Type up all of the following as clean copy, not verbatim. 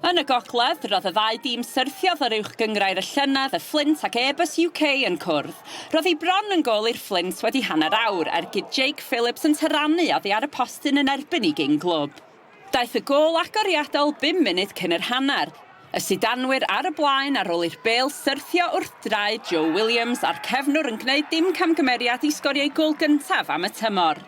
Yn y gogledd, roedd y ddau dîm syrthiodd o'r Uwch Gynghrair y llynedd, y Fflint ac Airbus UK yn cwrdd. Roedd hi bron yn gôl i'r Fflint wedi hanner awr, ergyd Jake Phillips yn taranu oddi ar y postyn yn erbyn ei gyn-glwb. Daeth y gôl agoriadol bum munud cyn yr hanner. Y sidanwyr ar y blaen ar ôl i'r bêl syrthio wrth draed Joe Williams a'r cefnwr yn gwneud dim camgymeriad i sgorio ei gôl gyntaf am y tymor.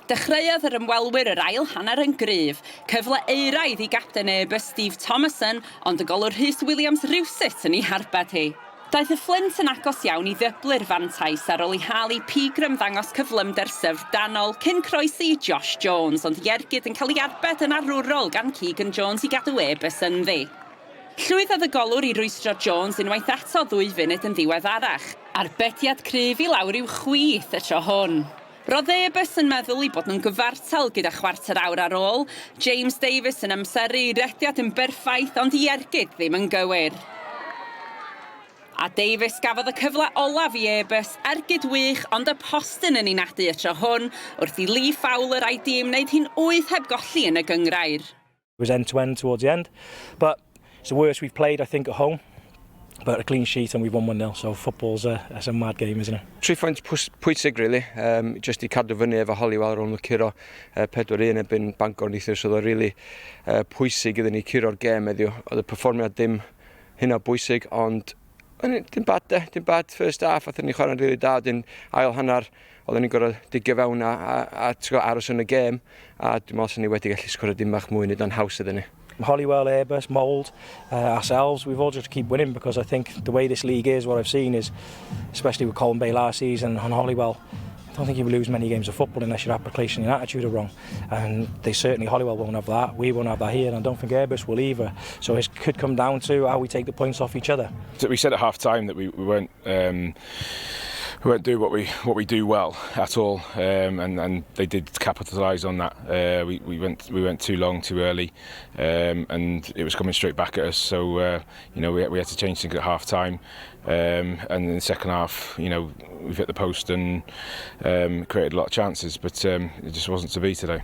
Dechreuodd yr ymwelwyr yr ail hanner yn gryf. Cyfle euraidd i gapten Airbus Steve Thomason, ond y golwr Rhys Williams rywsut yn ei harbed hi. Daeth y Fflint yn agos iawn i ddyblu'r fantais ar ôl i Harley Pegram ddangos cyflymder syfrdanol cyn croesi i Josh Jones, ond ei ergyd yn cael ei arbed yn arwrol gan Keegan Jones i gadw Airbus ynddi. Llwyddodd y golwr i rwystro Jones unwaith eto ddwy funud yn ddiweddarach. Arbediad cryf i lawr i'w chwith y tro hwn. Roedd Airbus yn meddwl eu bod nhw'n gyfartal gyda chwarter awr ar ôl, James Davies yn amseru ei rediad yn berffaith ond ei ergyd ddim yn gywir. A Davies gafodd y cyfle olaf i Airbus, ergyd wych ond y postyn yn ei nadu y tro hwn wrth i Lee Fowler a'i dîm wneud hi'n wyth heb golli yn y gynghrair. It was end to end towards the end. But it's the worst we've played, I think, at home. But a clean sheet and we've won 1-0, so football's a mad game, isn't it? Tri phwynt pwysig, really. Just i cadw fyny efo Holywell ar ôl nhw curo 4-1 erbyn Bangor neithiwr, so oedd o really pwysig iddyn ni curo'r gêm heddiw. Oedd y perfformiad dim hynna bwysig, ond dim bad de, dim bad first half, athyn ni chwarae'n really da, dyn ail hanner oedden ni'n gorfod digio fewn a aros yn y gêm, a dwi'n meddwl sy'n ni wedi gallu sgorio dim bach mwy, nid o'n haws iddyn ni. Holywell, Airbus, Mould, ourselves, we've all just to keep winning because I think the way this league is, what I've seen is, especially with Colwyn Bay last season and Holywell, I don't think you lose many games of football unless your application and attitude are wrong. And they certainly, Holywell won't have that, we won't have that here, and I don't think Airbus will either. So it could come down to how we take the points off each other. So we said at half time that we won't do what we do well at all, and they did capitalise on that. We went too long, too early, and it was coming straight back at us. So we had to change things at half time, and in the second half, we've hit the post and created a lot of chances, but it just wasn't to be today.